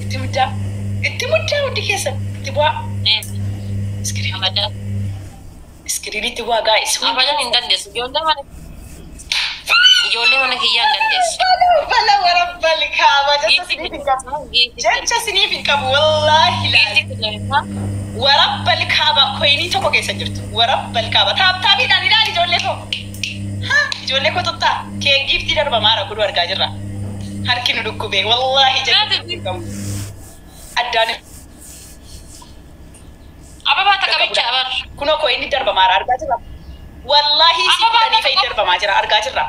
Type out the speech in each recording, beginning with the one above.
Itti muddaa. Itti muddaa hundi keessan. Itti bu'aa. Iskiriinii. Abadan. Iskiriinitti bu'aa guys. Abadan hin dandeessu. Ijoollee mana kiyyaa hin dandeessu. Bala warabbal kaaba jecha siniif hin qabu. Jecha siniif hin qabu wallaahi laali. Warabbal kaaba coinii tokko keessa jirtu. Warabbal kaaba tap tapiidhaan ilaali ijoollee koo. Ha ijoollee koo tuttaa kee giftii darbamaara kun argaa jirra. Harki nu dhukkubee wallaahi jecha siniif hin qabu. Addaan Ababaa takka bicha abar. Kunoo coinii darbamaara argaa jirra. Wallaahi isii Ababaa 10 fa'i tokko. Darbamaa jira argaa jirra.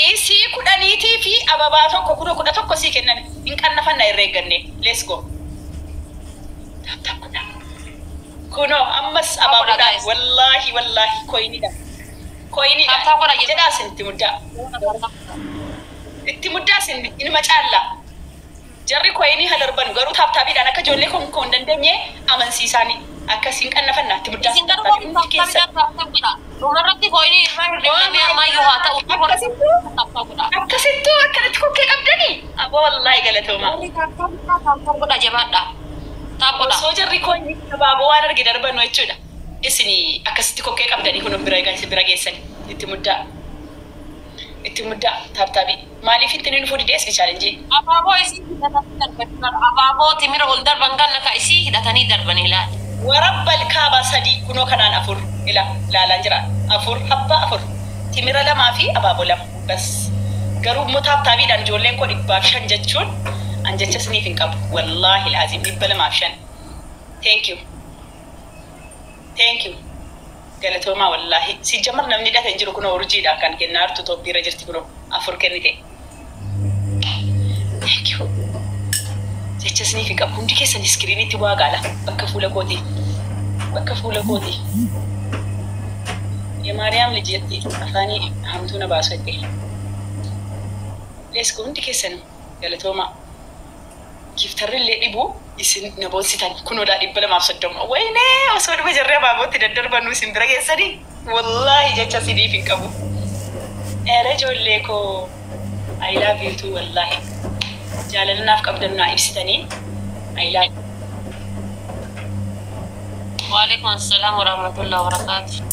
Isii 10tii fi ababaa tokko kunoo 11 sii kenname. Hin qannafanna irra eegganne. Let's go. Tap tap godhaa. Kunoo ammas abaaboodhaan guys. Wallaahi wallaahi coiniidha. Coiniidha. Tap tap godhaa jedha. Jedhaa isin itti muddaa. Itti muddaa isin inuma caalla. Jarri coinii hadarban garuu tap tapiidhaan akka ijoollee koo hin dandeenye amansiisaanii akkasiin qannafanna itti muddaa. Isin garuu Tap tapii hundi keessan. tap tap godhaa. Dhumarratti coinii irraa hir'ifamee ammayyuu haa ta'u. Akkasittuu Tap tap godhaa. akkasittuu akkanatti kokkee qabdanii. Aboo wallaahi galatoomaa. Warri tap tap godhaa tap tap godhaa jabaadha. Tap godhaa. Osoo jarri coinii abaaboo waan arge darbanu jechuudha. Isin akkasitti kokkee qabdanii kun bira isin bira geessani. Itti muddaa. Itti muddaa tap tapii. Maaliif itti ni dhufuu didee isin challenge? Abaaboo isii hidhatanii darban. Abaaboo timira ol darban kan akka isii hidhatanii darban ilaali. Warabbal kaabaa sadii kunoo kanaan afur ila ilaalaa jira. Afur abbaa afur. Timira lamaa fi abaaboo lama. Bas. Garuu immoo tap tapiidhaan ijoolleen koo 105 jechuun an jecha isiniif hin qabu. Wallaahi laazim 205. Thank you. Thank you. Galatoomaa wallaahi. Si jamar namni hidhate hin jiru kunoo urjiidha kan kennaa jirtu tooppiirra jirti kunoo afur kennite. Thank you. Jecha isiniif hin qabu. Hundi keessan iskiriinitti waa gaala. Bakka fuula kooti. Bakka fuula kooti. የማርያም ልጅ jetti afaanii hamtuu na baasu jette. Let's go hundi keessan galatoomaa. Giftarri illee dhibu isin na boonsitan kunoodhaa 230. Waynee osoo dhuma jarree abaabootti daddarbannu isin bira geessanii. Wallaahi jecha isiniif hin qabu. Eera ijoollee koo I love you too wallaahi. Jaalala naaf qabdan naa ibsitanii. I love Waalaikum assalam warahmatullahi wabarakatuh.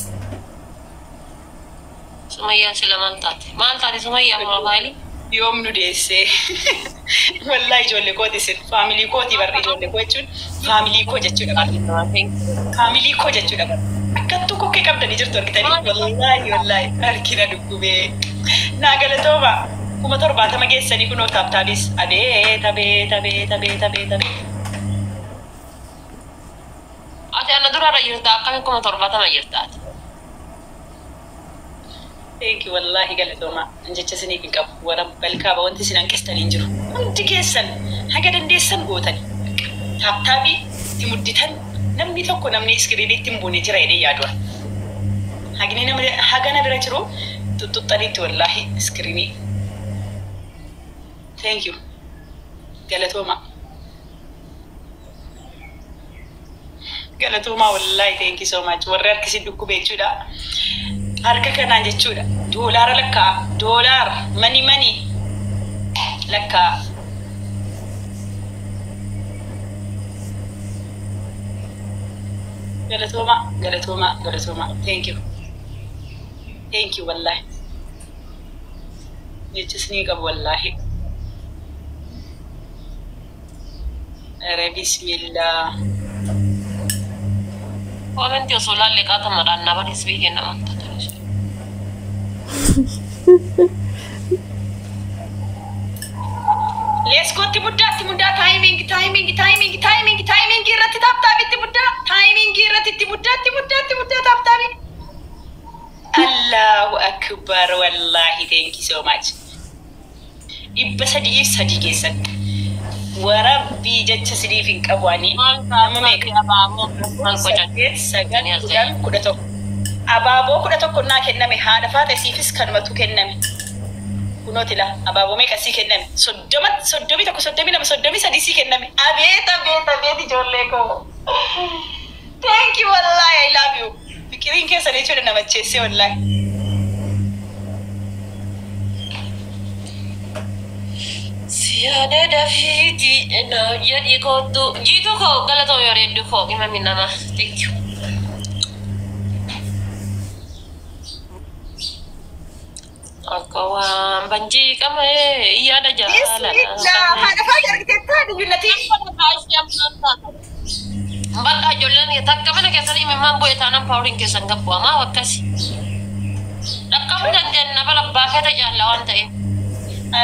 Sumayyaan sila maal taate? Maal taate Sumayyaa moobaayilii? Yoom nu deessee wallaahi ijoollee kooti isin family kooti barri ijoollee koo jechuun family koo jechuudha barri family koo jechuudha barri akkattuu kokkee qabdanii jirtu argitanii wallaahi wallaahi harkina dhukkubee naa galatooma 70,000 geessanii kunoo tap tapis abeet abeet abeet abeet abeet abeet. Ati ana duraarra jirta akkamiin 70,000 jirta ati? Thank you wallaahi galatooma an jecha isiniif hin qabu warra balkaaba wanti isin hanqistanii hin jiru hundi keessan haga dandeessan gootani tap tapii itti mudditan namni tokko namni iskiriinitti hin buune jira jedhee yaadua. Hagni nama hagana bira jiru tuttuxxaniitti wallaahi iskiriinii. Thank you. Galatooma. Galatooma wallaahi thank you so much. Warri harkisi dhukkube jechuudha. Harka kanaan jechuudha. Doolaara lakkaa. Doolaara mani mani lakkaa. Galatooma galatooma galatooma. Thank you. Thank you wallaahi. Jecha isinii qabu wallaahi. Ere bismillah. Commentii osoo laallee qaatamadhaan na baris biyya namatti tole. Let's go itti muddaa itti muddaa timing timing timing timing timing irratti tap tap itti muddaa timing irratti itti muddaa itti muddaa itti muddaa tap tapii. Allahu akbar wallahi thank you so much. 303 geessan. Warabbii jecha siniif hin qabu ani. Nama meeqa? 8 9 10 11. Abaaboo 11 naa kenname haadha faata isiifis kanumatu kenname. Kunooti la abaaboo meeqa sii kenname? 30 31 32 33 sii kenname. Abeet abeet abeet ijoollee koo. Thank you wallahi I love you. Fikiriin keessan jechuudha nama cheessee wallahi. Siyaada dafiiti. Hindii kootu jiituu koo galatoomi bareedduu koo qimami nama. Thank you. Akka waan banjii qama'ee yaada jaalala. Bismillah. Haadha faatee argiteettaa diyyunnati. Bakka ijoolleen takka mana keessanii imimmaan bu'e taanaan paawuriin keessan gabbu amaa akkasi. Dhaqqabuu dandeenya bala baafata jaalla waan ta'eef.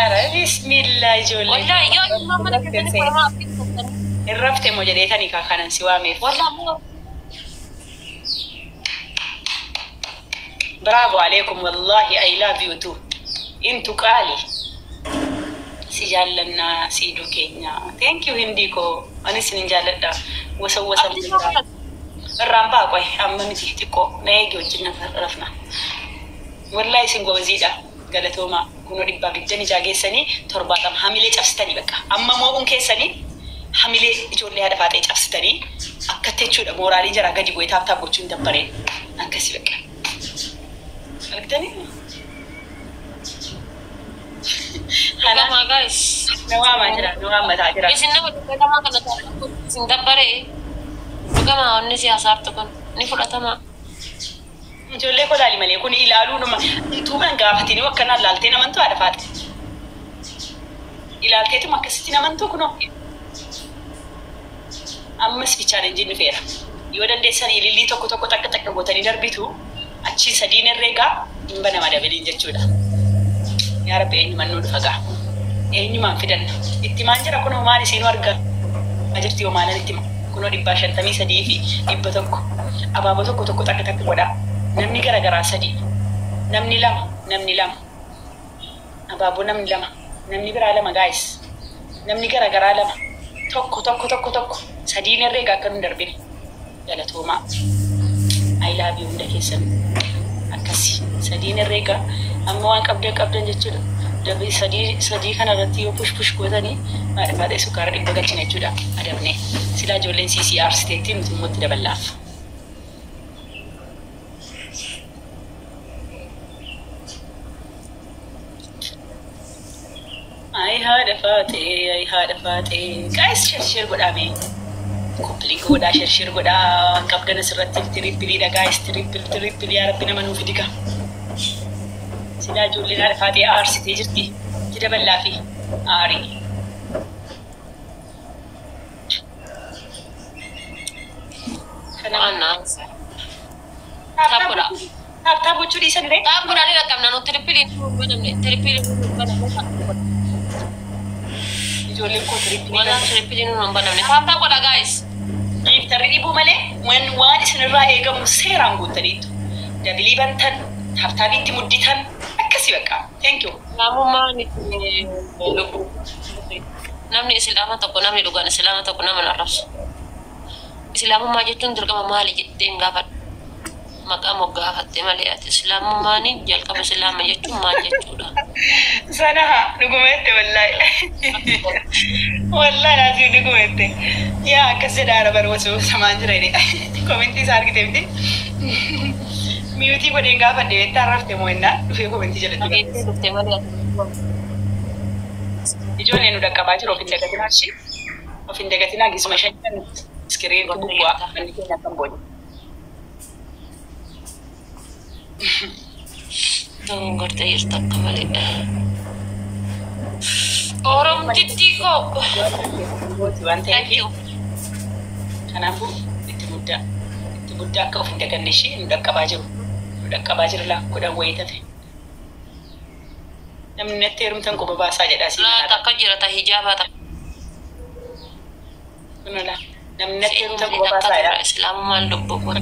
Ara bismillah ijoollee. Wallaahi yoo imimmaan mana keessanii bu'e maa akkasitti gootanii. Hin rafte moo jedheetanii kanan si waameef. Wallaahi moo Bravo alaikum wallahi, I love you too. Intu qaali. Si jaallannaa siiduu keenya. Thank you Hindii koo. Anis sin jaalladha. Wasa wasa irraan baa qoy amma miti xiqqoo na eegi wajjin na rafna. Wallahi isin gobaziidha. Galatoomaa kunoo 126 geessanii 70 hamilee cabsitanii bakka. Amma moo'uun keessanii hamilee ijoollee haadha faaxee cabsitanii akkatti jechuudha mooraalii jaraa gadi bu'ee tap tap gochuun dabbaree akkasi bakka. Argitanii? Kanaaf dhugamaa guys. Na waamaa jira, nu waammataa jira. Isin nama dubbatamaa kana taa'an kun isin dabbaree dhugamaa onni siyaasaartu kun ni fudhatama. Ijoollee koo laali malee kun ilaaluu nama tuuban gaafatanii akkanaan laaltee namantu haadha faaxe. Ilaalteetuma akkasitti namantu kunoo. Ammas bichaan injin dhufeera. Yoo dandeessan ilillii tokko tokko takka takka gootanii darbitu achiin sadiin herreegaa hin banama dabaliin jechuudha. Yaa Rabbi eenyumaan nuu dhufa gaa. Eenyumaan fidanna. Itti maan jira kunoo maal isiinuu argaa jirti yoo maalan itti hima. Kunoo 153 fi 100. Abaaboo tokko tokko takka takka godhaa. Namni gara garaa sadii. Namni lama namni lama. Abaaboo namni lama. Namni biraa lama guys. Namni gara garaa lama. Tokko tokko tokko tokko. Sadiin herreega akka nun darbine. Galatoomaa. I love you hunda keessan. Akkasi. Sadiin herreega amma waan qabdan qabdan jechuudha. Dabi sadii sadii kana irratti yoo push push gootanii haadha faadhee sukkaara 100 galchina jechuudha. Adabne. Silaa ijoolleen siisii aarsiteetti nuti immoo itti daballaaf. Ay haadha faaxee, ay haadha faaxee. Guys share share godhaa mee. Copy link godhaa, share share godhaa. Waan qabdan asirratti tripleiidha guys, triple triple yaa Rabbi nama nuu fidi gaa. Silaa ijoolleen haadha faaxee aarsitee jirti. Itti daballaafi aarii. Kana Waan tap tap tapudha. gochuu tap tap gochuu dhiisan ree. Tap godhanii dhaqqabna nu tripleiin nu banamne tripleiin nu banamne. Ijoolleen koo triple Walaan tripleiin nu banamne. Tap tap godha guys. Gifterri dhibuu malee waan isinirraa eegamu seeraan guuttaniittu. Double bantan, tap tapiitti mudditan, akkasii bakka. Thank you. Islaamummaan lubbuu. Namni islaama tokko namni dhugaan islaama tokko nama hin arrabsu. Islaamummaa jechuun dirqama maali jettee hin gaafadhu. Maqaa moggaafatte malee ati islaamummaan jalqaba islaama jechuun maal jechuudha? Sanaha dhugumette wallahi. Wallahi naasii dhugumette. Yaa akkas jedhaara bara osoo samaan jira jedhe. Commentii isaa argite miti. Mute godheen gaafadhe beektaa rafte moo innaan dhufee commentii jalatti Dhageettee barreesse. dhuftee malee ati. Ijoolleen nu dhaqqabaa jiru of hin dagatinaa ishee. Of hin dagatinaa gisuma shan screenitti bubbu'aa manni keenya akka hin boonye. Dogongortee jirtu akka malee. Oromtittii koo. Gooti waan Thank ta'eef you. kanaafuu itti muddaa itti muddaa akka of hin daganne ishee nu dhaqqabaa jiru. Nu dhaqqabaa jira laa 10 wayii tafe. Namni natti heerumtan quba baasaa jedhaa siin Laa kanarra. takka jira ta hijaabaa takka. Kunoo laa namni natti heerumtan Seetii quba takka baasaa jira jedhaa. islaamummaan lubbuu koo.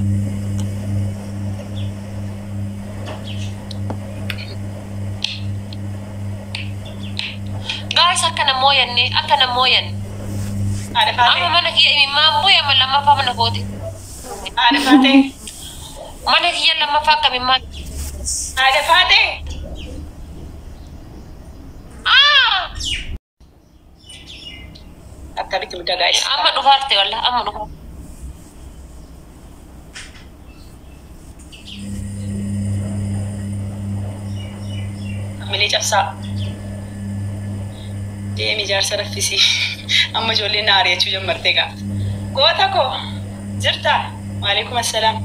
Guys akka namoo yanne akka namoo yanne. Haadha Amma faatee. mana kiyya imimmaan bu'e amma lammaffaa mana kooti. Haadha faatee. Mana kiyya lammaffaa akka imimmaan. Haadha faatee. Ah! Akkamitti muddaa guys. Amma dhufaarte wallah amma dhufaarte. Hamilee cabsaa. Deemi jaarsa raffisii. Amma ijoolleen na ari'achuu jammartee gaa. Goota koo jirtaa? Waalaikum assalaam.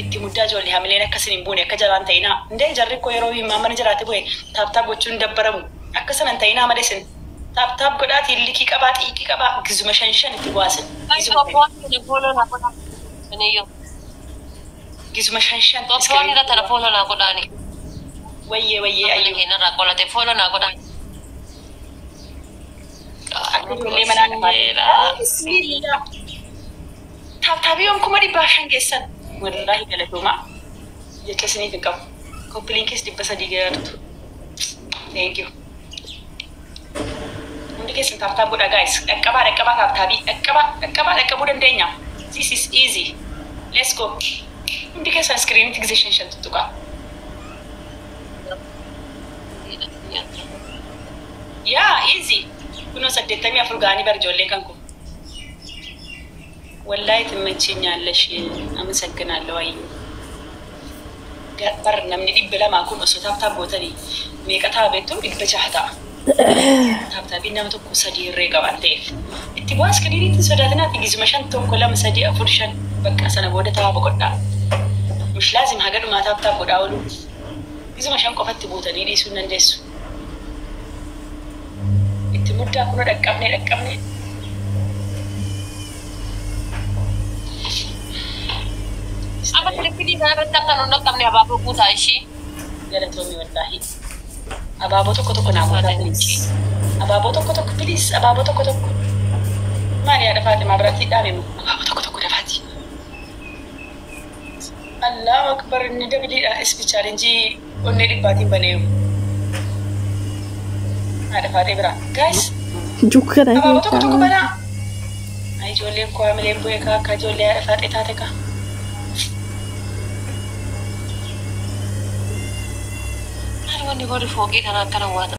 Itti muddaa ijoollee, hamileen akkasin hin buune, akka jalaan ta'inaa. Indee jarri koo yeroo himaa mana jiraate bu'e tap tap gochuun dabbaramu. Akka sana hin ta'inaa malee isin. Tap tap godhaatii likii qabaa, xiiqii qabaa, gizuma shan shan itti bu'aasin. Follow naa godhaa. Saniyyuu. Gizuma shan shan. Toppoon irra tana follow naa godhaani. Wayyee wayyee Mana ayyuu. keenyarraa qolate follow naa godhaan. Akka ijoollee manaa qabaate. Bismillah. Tap tapii yoom 505,000 geessan. Wallaahi galatoomaa. Jecha isiniif hin qabu. Copy linkiis 300 gaartu. Thank you. Hundi keessan tap tap godhaa, guys. Dhaqqabaa, dhaqqabaa, tap tapii. Dhaqqabaa, dhaqqabaa, dhaqqabuu dandeenya. This is easy. Let's go. Hundi keessan screenitti gisee shan shan tuttuqaa. Yaa easy. Kunoo 84 ga'anii bar ijoollee kan kun. Wallaahi ትመቸኛለሽ። አመሰግናለሁ። አዩ bar namni 200 kun osoo tap tap gootanii meeqa ta'a beektu? 600 ta'a. Tap tapiin nama tokko sadii irree qaban ta'eef. Itti bu'aa screeniitti hin sodaatinaati, gizuma shan, tokko, lama, sadii, afur, shan, bakka sana booda taphaa boqodhaa. مش لازم haga dhumaa tap tap godhaa oolu. Gizuma shan qofatti buutanii dhiisuu hin dandeessu. Itti muddaa, kunoo dhaqqabne, dhaqqabne. Amma triple kana irratti akka nun dhaqqabne abaaboo guutaa ishii. Galatoomi wallaahi. Abaaboo tokko tokko naa guutaa, please. Abaaboo tokko tokko, please, abaaboo tokko tokko. Maali, haadha Faatimaa biratti dhaame moo? Abaaboo tokko tokko dafaati. Allahu akbar, inni dabaliidha. Ispi challenge onnee dhibbaatiin baneeru. Haadha Faaxee biraa. Guys, Jukkana abaaboo tokko tokko keessaa. banaa. Ay, ijoolleen koo hamileen bu'ee kaa, akka ijoollee haadha Faaxee taate kaa. Maali wanni warri fooqii kana akkana waata.